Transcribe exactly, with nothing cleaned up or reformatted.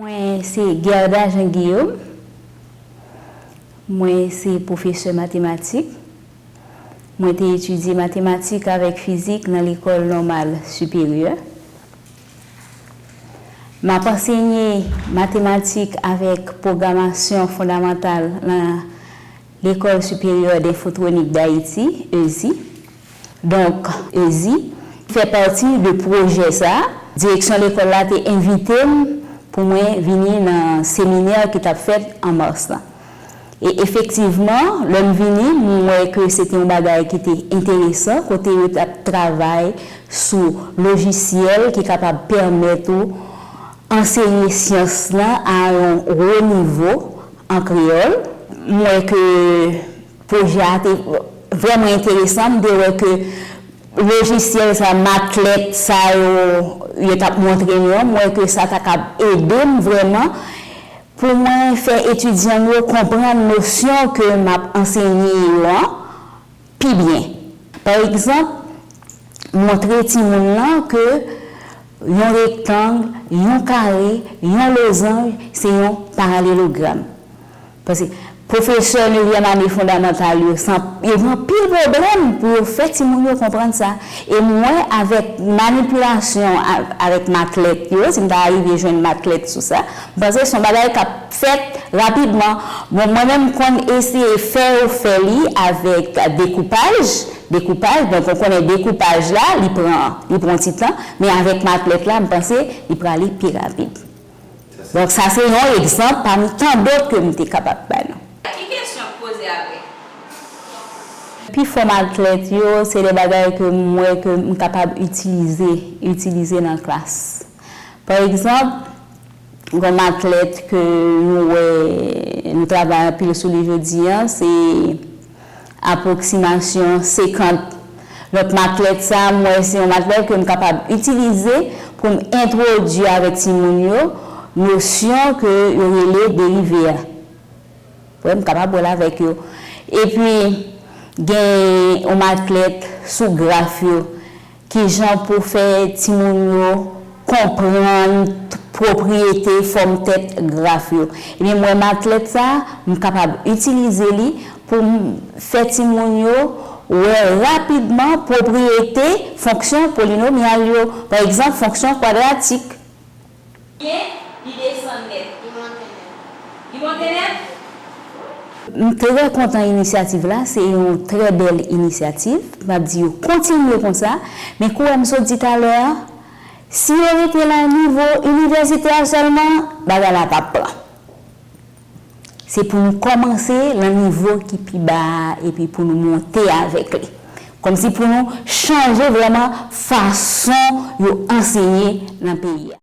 Mwen se Guerda Jean Guillaume. Mwen se pwofesè matematik. Mwen te etidye matematik avèk fizik nan lekòl nòmal siperyè. M ap ansenye matematik avèk pwogramasyon fondamantal nan Lekòl Siperyè d'Infotwonik d'Ayiti, ezi. Donk, ezi fè pati de pwojè sa a. Direksyon lekòl la te envite m pou mwen vini nan seminè ki t ap fèt an mas la. E efektivman, lè m vini, m wè ke se te yon bagay ki te enteresan, kote yo t ap travay sou lojisyèl ki kapab pèmèt ou anseye syans lan a yon wo nivo an kreyòl. M wè ke pwojè a te vrèman enteresan. M te wè ke lojisyèl sa, matlèt sa yo, yo t ap montre m yo, m wè ke sa ta kab ede m vrèman pou mwen fè etidyan m yo konprann nosyon ke m ap ansenye yo an pi byen. Pa egzanp, montre timoun nan ke yon rektang, yon kare, yon lozanj, se yon paralelogram. Paske pwofesè nevyèm ane fondamantal yo, san, yo gen anpil pwoblèm pou yo fè timoun yo konprann sa. E m wè avèk manipilasyon, a-, avèk matlèt yo, si m ta rive jwenn matlèt sou sa, m panse se yon bagay k ap fèt rapidman. Bon, mwen menm, m konn eseye fè yo fè li avèk dekoupaj. Dekoupaj, donk, ou konnen dekoupaj la, li pran, li pran ti tan, men avèk matlèt la, m panse li prale pi rapid. Donk, sa se yon egzanp pami tan dòt ke m te kapab bay nou. Ki kesyon k poze apre? Pifò matlèt yo, se de bagay ke m wè ke m kapab itilize, itilize nan klas. Pa egzanp, gon matlèt ke nou wè, nou travay anpil sou li jodi a, se apwoksimasyon senkant. Donk, matlèt sa, m wè se yon matlèt ke m kapab itilize pou m entwodui avèk timoun yo nosyon ke yo rele derive a. Wè, m kapab wè l avèk yo. Epi, gen yon matlèt sou graf yo. Kijan pou fè timoun yo konprann pwopriyete fòm tèt graf yo. Ebyen, mwen, matlèt sa, m kapab itilize li pou m fè timoun yo wè rapidman pwopriyete fonksyon polinomyal yo. Pa egzanp, fonksyon kwadratik. Byen, li desann nèt. Li monte nèt. Li monte nèt? M trè kontan inisyativ la, se yon trè bèl inisyativ. M ap di yo kontinye konsa, men kou m sot di talè a, si yo rete nan nivo inivèsite a sèlman, bagay la p ap pran. Se pou nou kòmanse nan nivo ki pi ba a epi pou nou monte avèk li. Kòmsi pou nou chanje vrèman fason yo ansenye nan peyi a.